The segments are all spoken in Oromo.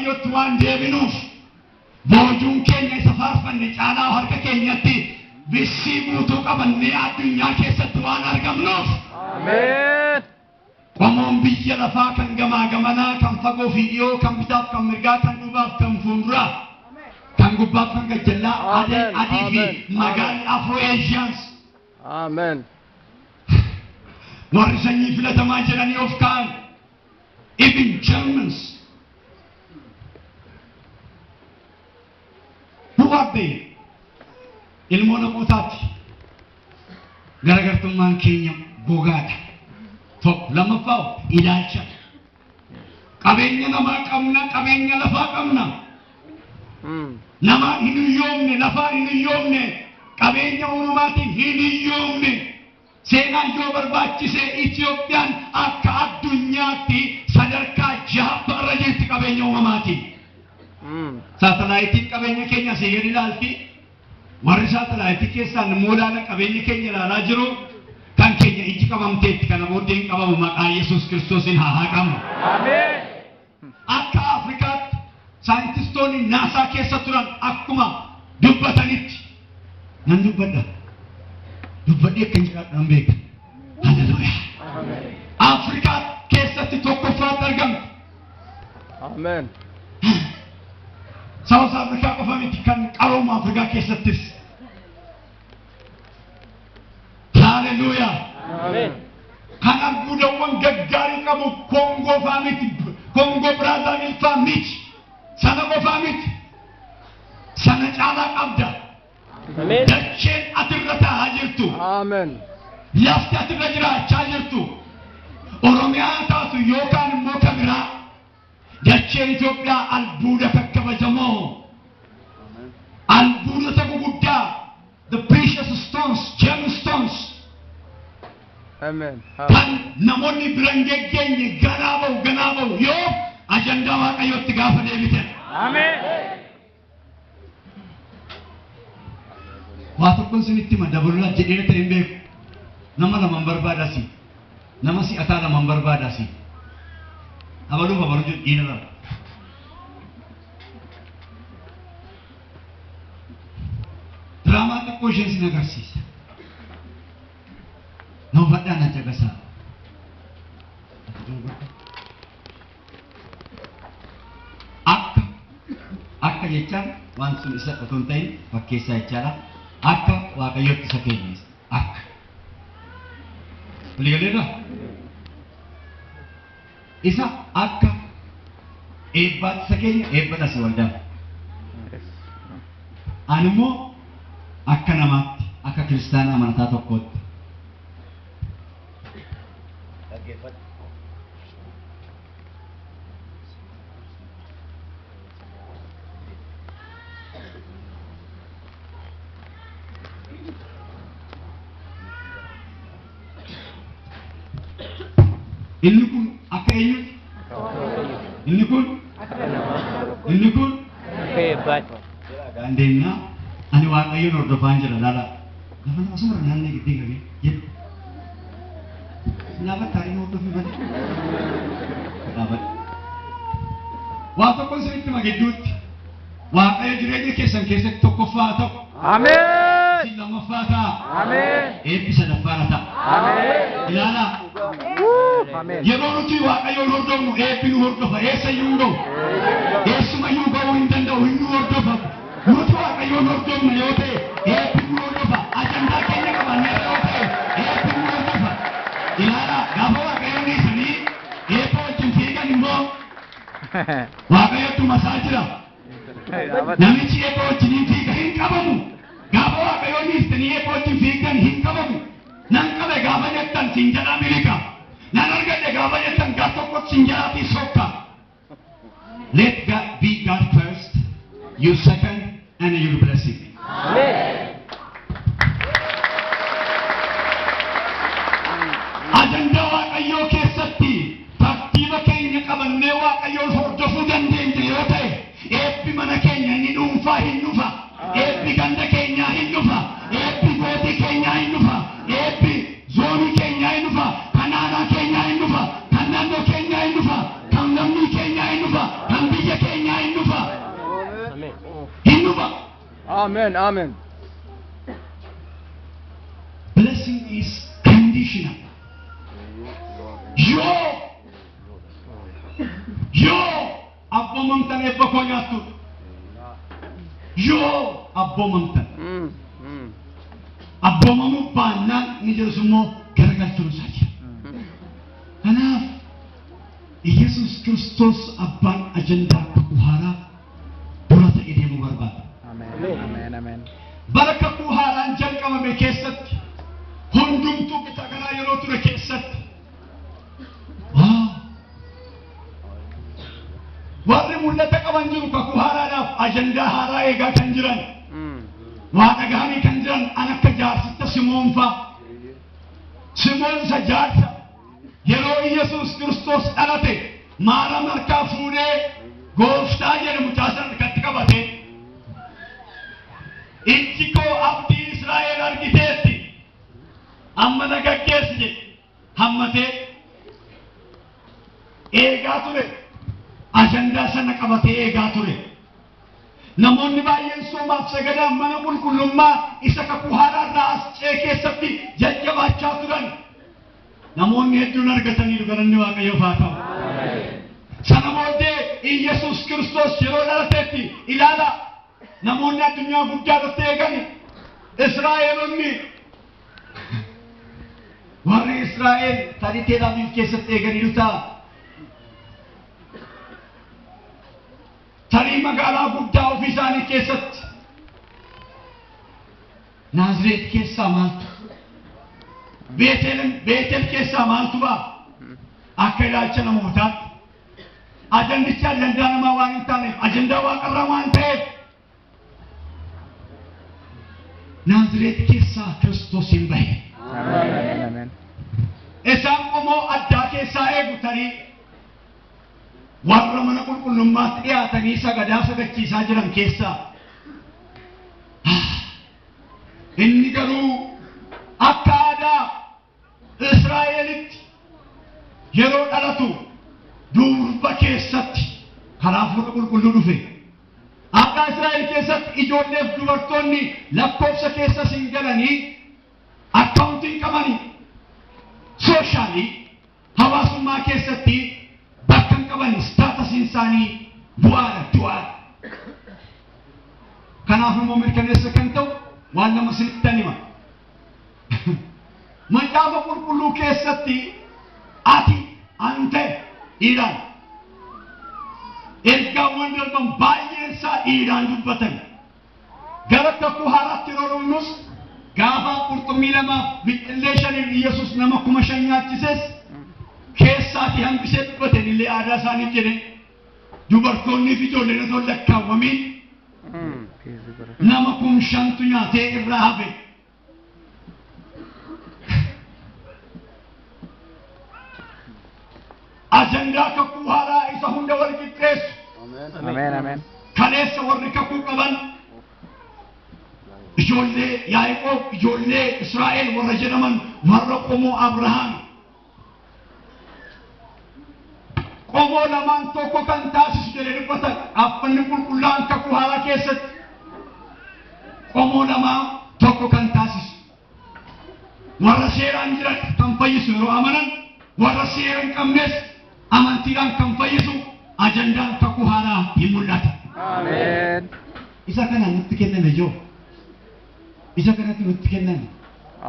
Waaqayyootti waan deebinuuf boojuun keenya isa faarfanne caalaa harka keenyatti bissii guutuu qabannee addunyaa keessatti waan argamnuuf Ameen. Qomoon biyya lafaa kan gamaa gamanaa, kan fagoo fi dhiyoo, kan bitaaf kan mirgaa, kan duubaaf kan fuulduraa, kan gubbaaf kan gajjallaa, Ameen, adii fi ameen, magaalli Afro Asians Ameen. Warri sanyii filatamaa jedhanii of ka'an, even Germans, who are they? Ilmoo namootaati. Garagartummaan keenya gogaadha. Tokko lammaffaa ilaalcha. Qabeenya namaa qabna, qabeenya lafaa qabna. Namaan hin hiyyoomne, lafaan hin hiyyoomne, qabeenya uumamaatiin hin hiyyoomne. Seenaan yoo barbaachise Itoophiyaan akka addunyaatti sadarkaa jahaffaarra jirti qabeenya uumamaatiin. Saatalaayitiin qabeenya keenya asii gadi ilaalti. Warri saatalaayitii keessaan immoo ilaala qabeenya keenya ilaalaa jiru. Kan keenya ijji qabamteetti kana booddee hin qabamu maqaa Yesuus Kiristoosiin haa haqamu. Ameen. Akka Afrikaatti saayintistoonni NASA keessa turan akkuma dubbatanitti nan dubbadha. Dubbadhee akkan jiraadhu nan beeka. Haleluuyaa. Afrikaa keessatti tokkoffaatti argamti. Ameen. South Africa qofa miti kan qarooma Afrikaa keessattis. Haleluuyaa. Ameen. Kan albuudawwan gaggaarii qabu Koongoo faa miti, Koongoo Biraazaavil faa miti, sana qofaa miti. Sana caalaa qabda. Ameen. Dacheen atirra taa'aa jirtu, Ameen. Lafti atirra jiraachaa jirtu, Oromiyaa taatu yookaan immoo kan biraa, dacheen Itoophiyaa albuuda kakkabajamoo, albuudota guguddaa, the precious stones, gemstones, Ameen. Kan namoonni bira hin geggeenye ganaa ba'u yoo ajandaa Waaqayyootti gaafa deebitan. Ameen. Waa tokkoon isinitti hima dabalaa jedhee ta'e hin beeku. Nama laman barbaadasi. Nama si'ataa laman barbaadasi. Abaluuf abaluu jedhu dhiira lama. Diraamaa xiqqoo isheen sin agarsiisa. Na hubadhaa na caqasaa. Akka akka jechaan waan sun isa otoo hin ta'in fakkeessaa jechaadha. Akka Waaqayyotti isa keenya akka. Waliigaleerraa? Isa akka eebbaatti isa keenya eebba tasi waldaan. Ani immoo akka namaatti akka kiristaana amantaa tokkootti. Dhaggeeffadhu. Inni kun akka eenyutti? Inni kun? Inni kun? Akka eebbaatti. Gaandeennaa ani Waaqayyoon hordofaan jira laala. Lafa nama sumara naannoo giddii qabee jedhu. Lafa taa'ee hordofii malee. Dhaabadhu. Waa tokko isinitti hima gidduutti. Waaqayyo jireenya keessan keessatti tokkoffaa haa ta'u. Ameen. Isin lammaffaa ta'a. Ameen. Eebbi sadaffaarra ta'a. Ameen. Ilaalaa. Ameen. Yeroo nuti Waaqayyoon hordofnu eebbi nu hordofa. Eessayyuu hin ga'u. Eessumayyuu ga'uu hin danda'u. Hin nu hordofa. Nuti Waaqayyoon hordofna yoo ta'e eebbi nu hordofa. Ajandaa keenya qabanneerra yoo ta'e eebbi nu hordofa. Ilaalaa gaafa Waaqayyoon dhiisanii eebba wajjin fiigan immoo Waaqayyotu masaa jira. Namichi eebba wajjin fiiga hin qabamu. Gaafa Waaqayyoon dhiistanii eebba wajjin fiigan hin qabamu. Nan qabe gaafa jettan siin jalaa miliqa. Nan argadhe gaafa jettan gaaf tokkotti siin jalaatii sokka. Let God be God first, you second, and your blessing. Ameen. Ajandaa Waaqayyoo keessatti tartiiba keenya qabannee Waaqayyoon hordofuu dandeenya yoo ta'e eebbi mana keenya inni dhuunfaa hin dhufa. Eebbi ganda keenyaa hin dhufa. Eebbi gootii keenyaa hin dhufa. Eebbi zoonii keenyaa hin dhufa. Kan aanaa keenyaa hin dhufa. Kan naannoo keenyaa hin dhufa. Kan lammii keenyaa hin dhufa. Kan biyya keenyaa Ameen. Ameen. Blessing is conditional. Yoo abboomamtan eebba koo nyaattu. Yoo abboomamtan. Abboomamuu baannaan inni jedhus immoo garagalchuun isaa jira. Kanaaf Iyesuus Kiristoos abbaan ajandaa kakuu haaraa dura ta'ee deemuu barbaada. Ameen. Ameen. Ameen. Bara kakuu haaraan jalqabame keessatti, hundumtuu bifa kanaa yeroo ture keessatti, waa warri mul'ata qaban jiru, kakuu haaraadhaaf ajandaa haaraa eegaa kan jiran, waa dhagahanii kan jiran, an akka jaarsicha Simoon faa. Simoon isa jaarsa yeroo Iyesuus Kiristoos dhalate Maaraam harkaa fuudhee gooftaa jedhe, mucaa sana harkatti qabate, "Ijji koo abdii Israa'el argiteetti, amma na gaggeessi" jedhe. Hammatee eegaa ture, ajandaa sana qabatee eegaa ture. Namoonni baay'een soomaaf sagadaan mana qulqullummaa isa kakuu haaraa irraa as ce'e keessatti jajjabaachaa turan. Namoonni hedduun argataniiru, galanni Waaqayyoof haa ta'u. Sana booddee Iyyasuus Kiristoos yeroo dhalatetti, ilaala, namoonni addunyaa guddaa irratti eegani. Israa'eelonni, warri Israa'el tarii Tel Aviv keessatti eeganiiru ta'a. Tarii magaalaa guddaa ofii isaanii keessatti. Naazreet keessaa maaltu? Beetel keessaa maaltu ba'a? Akka ilaalcha namootaatti. Ajandichi ajandaa namaa waan hin taaneef, ajandaa waaqarraa waan ta'eef, Naazreet keessaa Kiristoos hin bahe. Ameen. Ameen. Isaan qomoo addaa keessaa eegu, tarii warra mana qulqullummaatti dhiyaatanii sagadaa sagachiisaa jiran keessaa. Inni garuu akka aadaa Israa'elitti yeroo dhalatu durba keessatti karaa Hafuura Qulqulluu dhufe. Aadaa Israa'el keessatti ijoolleef dubartoonni lakkoofsa keessa hin galanii, accountiin qabanii, socially hawaasummaa keessatti bakka hin qabani, statusiin isaanii bu'aadha, du'aadha. Kanaaf immoo mirkaneessa kan ta'u waan lama isinitti hima. Macaafa Qulqulluu keessatti ati, ante dhiiraan ergaawwan darban baay'een isaa dhiiraan dubbatan. Gara kakuu haaraatti yeroo dhufnus, gaafa qurxummii lamaaf bixxillee shaniin Iyyasuus nama 5,000 nyaachises, keessaatii hambisee dubbatan illee aadaa isaaniif jedhe dubartoonnii fi ijoolleen otoo hin lakkaawwamiin nama 5,000tu nyaatee irraa hafe. Ajandaa kakuu haaraa isa hunda wal qixxeessu. Ameen. Ameen. Kaleessa warri kakuu qaban ijoollee Yaaqoob, ijoollee Israa'el warra jedhaman, warra qomoo Abrahaam. Qomoo lamaan tokko kan taasisu jedhee dubbatan dhaabbanni qulqullaa'an kakuu haaraa keessatti. Qomoo lamaan tokko kan taasisu. Warra seeraan jiran kan fayyisu yeroo amanan, warra seera hin qabnes amantiidhaan kan fayyisu ajandaan kakuu haaraa hin mul'ata. Ameen. Isa kana nutti kenname joo. Isa kanatti nutti kenname.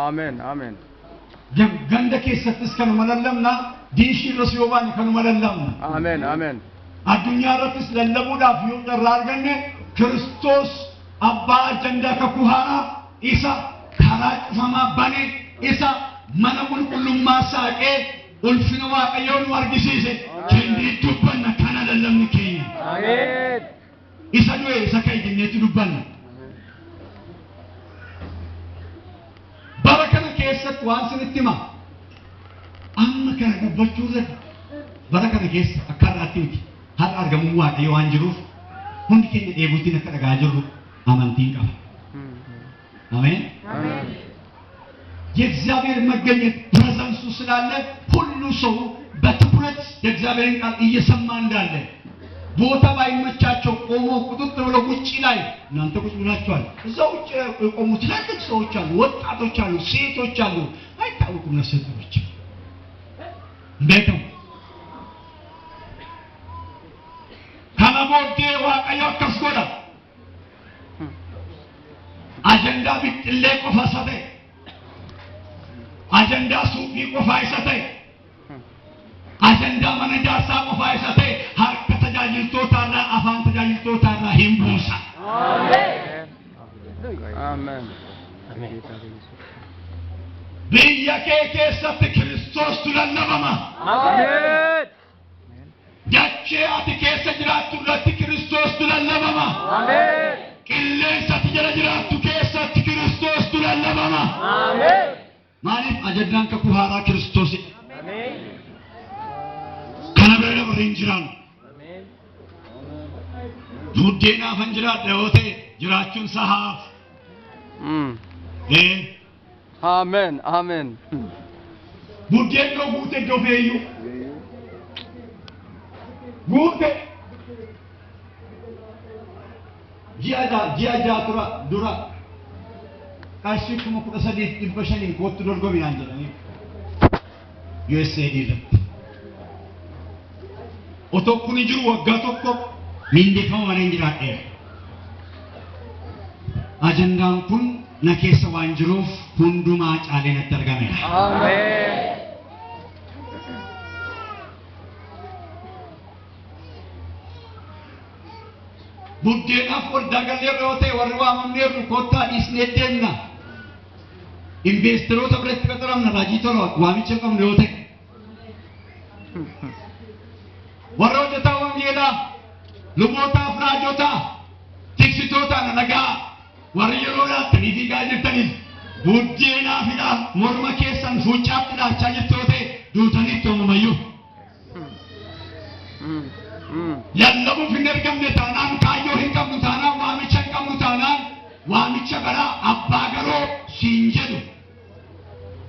Ameen. Ameen. Ganda keessattis kanuma lallabna, diishii irras yoo baane kanuma lallabna. Ameen. Ameen. Addunyaa irrattis lallabuudhaaf yoo carraa arganne, Kiristoos abbaa ajandaa kakuu haaraa isa karaa cufamaa bane, isa mana qulqullummaa saaqee ulfina Waaqayyoo nu argisiise jennee dubbanna, kana lallabni keenya. Ameen. Isa du'e, isa ka'e jenneetti dubbanna. Bara kana keessatti waan sinitti hima. Amma kana dubbachuu irratti, bara kana keessa akka har'aatti miti. Har'a argamuun Waaqayyo waan jiruuf hundi keenya dheebuutiin akka dhagaa jirru amantiin qaba. Ameen. የእግዚአብሔር መገኘት presence ኡ ስላለ ሁሉ ሰው በትኩረት የእግዚአብሔርን ቃል እየሰማ እንዳለ ቦታ ባይመቻቸው ቆሞ ቁጥጥ ብለው ውጭ ላይ እናንተ ቁጭ ብላችኋል። እዛ ውጭ ላይ የቆሙ ትላልቅ ሰዎች አሉ፣ ወጣቶች አሉ፣ ሴቶች አሉ። አይታወቁም ነፍሰ ጡሮች እንዴት ነው? Kana booddee Waaqayyo akkas godha. Ajandaa bixxillee qofa isa ta'e, ajandaa suuqii qofa isa ta'e, ajandaa mana ijaarsaa qofa isa ta'e harka tajaajiltootaarraa, afaan tajaajiltootaarraa hin buusa. Amen. Biyya kee keessatti Kiristoostu lallabama. Ameen. Dachee ati keessa jiraattu irratti Kiristoostu lallabama. Ameen. Qilleensa ati jala jiraattu keessatti Kiristoostu lallabama. Ameen. Maaliif? Ajandaan kakuu haaraa Kiristoosidha. Ameen. Kana bira dabaree hin jiraannu. Ameen. Buddeenaafan jiraadha yoo ta'e, jiraachuun isaa haaf. Ee, Amen. Amen. buddeen yoo guute iddoo feeyyuu. Guute. Ji'a 6 dura qarshii 13,500n koottu dorgominaan jedhanii USAID irratti. Otoo kun jiru waggaa tokko mindeeffama malee hin jiraadheera. Ajandaan kun na keessa waan jiruuf hundumaa caalee natti argameera. Ameen. Buddeenaaf waldaa galleerra yoo ta'e, warri waamamneerru kottaa dhiisnee deemna. Investeroota biratti qaxaramna, raajii tola waamicha hin qabnu yoo ta'e. Warra hojjetaa wangeelaa, lubootaaf raajotaa, tiksitoota na dhagaa, warri yeroo laattanii fiigaa jirtaniif buddeenaafidha morma keessan fuucaatti dhaachaa jirtu yoo ta'e, duutanitti oomamayyuu. Lallabuuf hin ergamne taanaan, kaayyoo hin qabnu taanaan, waamicha hin qabnu taanaan, waamicha bara abbaa garoo siin jedhu.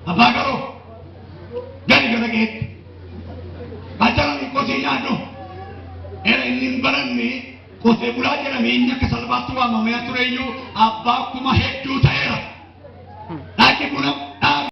Abbaa garoo gadi gara geetti. Qacarami qotee nyaadhu. Era inni hin baranne qotee bulaa jedhame, inni akka salphaatti waamamee ture iyyuu abbaa kuma hedduu ta'eera. Dhaqi buna